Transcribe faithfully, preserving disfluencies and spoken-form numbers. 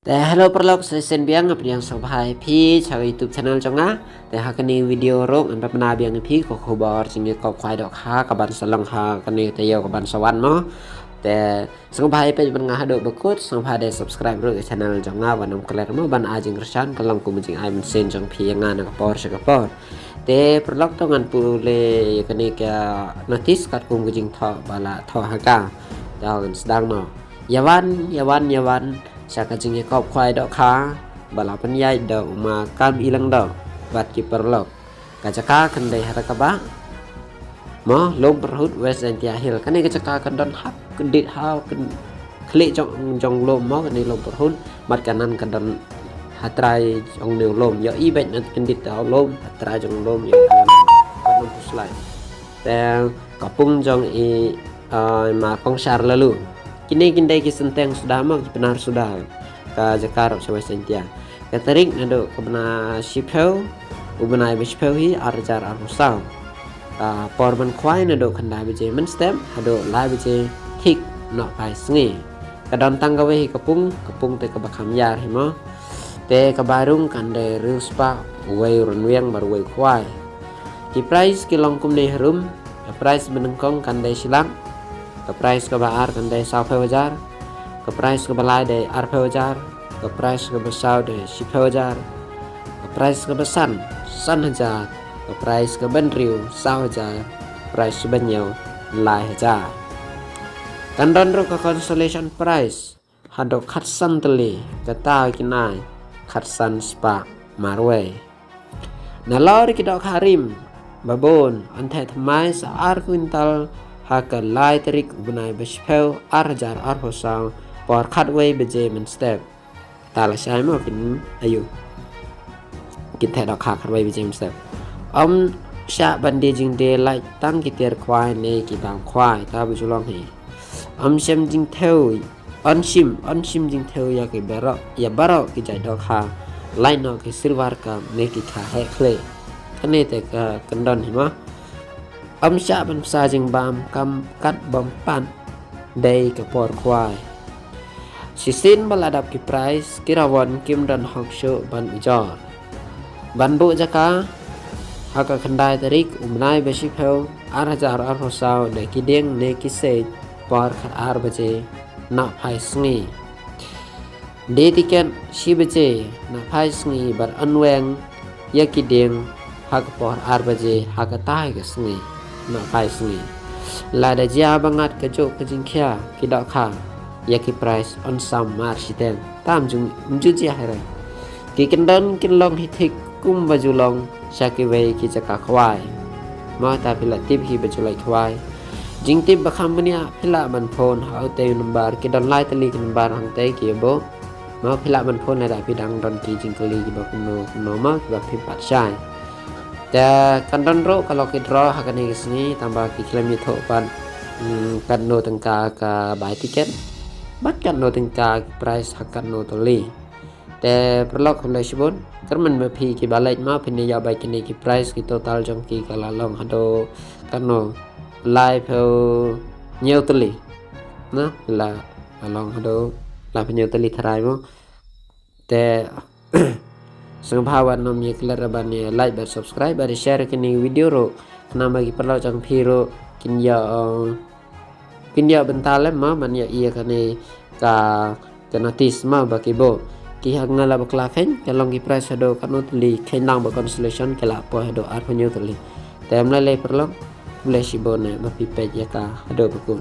Te hello paralok, sa shisien biang nga pdiang sngewbha ïa phi sha ka YouTube channel jong nga. Te ha kane video ruh ngan pyntip biang ïa phi ka khubor jingïakop khwai dohkha kaban sa long ha kane ka taïew kaban sa wan mo. Te sngewbha ïa peit ban nga haduh ba kut, sngewbha de subscribe ruh ïa ka channel jong nga ban ym klet mo, ban ai jingkyrshan ka long kum ka jingai mynsiem jong phi ïa nga na ka por sha ka por. Te paralok, to ngan pule ïa kane ka notice katkum ka jingthoh ba la thoh ha ka. Te ngan sdang noh. Ïa wan, ïa wan, ïa wan sha ka jingïakop khwai dohkha ba la pynïaid da u ma Kam I Lyngdoh bad ki paralok. Ka jaka kan dei ha Rakabah mo, Lum Pyrhut, West Jaintia Hills. Kane ka jaka kan don hap kyndit ha khlieh jong, jong lum mo, kane Lum Pyrhut, bad kanan kan don ha trai jong une u lum. Ïohi beit na kyndit ha u lum, ha trai jong u lum, ïohi kan don phuslai. Te ka pung jong i, ah, ma Kongshar Laloo. Kine kin dei ki synteng suda mo, ki Pnar suda ka jaka ruh sha West Jaintia. Ka tarik naduh ka bnai shiphew, u bnai ba shiphew hi, ar hajar arphew saw. Ka por ban khwai naduh khyndai baje mynstep haduh lai baje thik nohphai sngi. Ka don tang kawei hi ka pung, ka pung te kaba kham ïar hi mo. Te kaba rung kan dei hynriew spah uwei u rynwiang bad uwei u khwai. Ki prize ki long kumne harum. Ka prize ba nyngkong kan dei shi lak. Ka prize kaba ar kan dei sawphew hajar. Ka prize kaba lai dei arphew hajar. Ka prize kaba saw dei shiphew hajar. Ka prize kaba san, san hajar. Ka prize kaba hynriew, saw hajar. Prize kaba hynñiew, lai hajar. Kan don ruh ka consolation prize haduh khatsan tylli, kata kin ai khatsan spah marwei. Nalor ki dohkha rim babun, yn theh thymmai sa ar kwintal ha ka lai tarik u bnai ba shiphew, ar hajar arphew saw, por khatwei baje mynstep. Kata lashai mo kin, ayu, kin theh dohkha khatwei baje mynstep. Ym shah ban die jingdie lait tang ki tiar khwai ne ki bam khwai, kata ba ju long hi. Ym shim jingthew, yn shim, yn shim jingthew ïa ki baroh, ïa baroh ki jait dohkha. Lait noh ki silver cup ne ki kha heh khlieh. Kane te ka kyndon hi mo. Ym shah ban pynsa jingbam kam kat bym pat dei ka por khwai. Shisien ba la dap ki prize, ki rawon kim don hok shuh ban ujor. Ban buh jaka ha ka khyndai tarik u bnai ba shiphew, ar hajar arphew saw, da ki dieng ne ki siej por khatar baje nohphai sngi. Die tiket shi baje nohphai sngi bad yn weng ïa ki dieng ha ka por ar baje ha kata hi ka sngi nohphai sngi. Lada jia ba ngat kajuh ka jingkhia ki dohkha ïa ki prize, yn sam mar shiteng. Tam jung, ym ju jia hi re. Ki kyndon kin long hi thik kum ba ju long sha kiwei ki jaka khwai. Mo, ta phi la tip hi ba ju lait khwai. Jingtip ba kham bniah phi lah ban phone ha utei u number, ki don lai tylli ki number hangtei ki ïa buh. Mo, phi lah ban phone lada phi dang don ki jingkylli kiba kumno kumno mo, kiba phim pat shai. Te kan don ruh ka lucky draw ha kane ka sngi, tangba ki khlem ïathuh pat, hmm, katno tyngka ka bai tiket bad katno tyngka ki prize ha katno tylli. Te paralok, khublei shibun. Kyrmen ba phi kiba lait mo, phin ïa bai kine ki prize, ki total jong ki ka la long haduh katno, laiphew hynñiew tylli. Na, la, la long haduh laiphew hynñiew tylli tharai mo. Te sngewbha wat nym ïa klet, ban ïa like bad subscribe bad share kane video ruh, khnang ba ki paralok jong phi ruh kin ïa, uh, kin ïa bynta lem mo ban ïa ïa kane ka, ka notice mo ba ki buh. Ki ha nga la bakla kheiñ, ka long ki prize haduh katno tylli, kheiñ lang ba consolation ki la poi haduh arphew hynñiew tylli. Te ym lei lei paralok, khublei shibun ba phi peit ïa ka, haduh ba kut.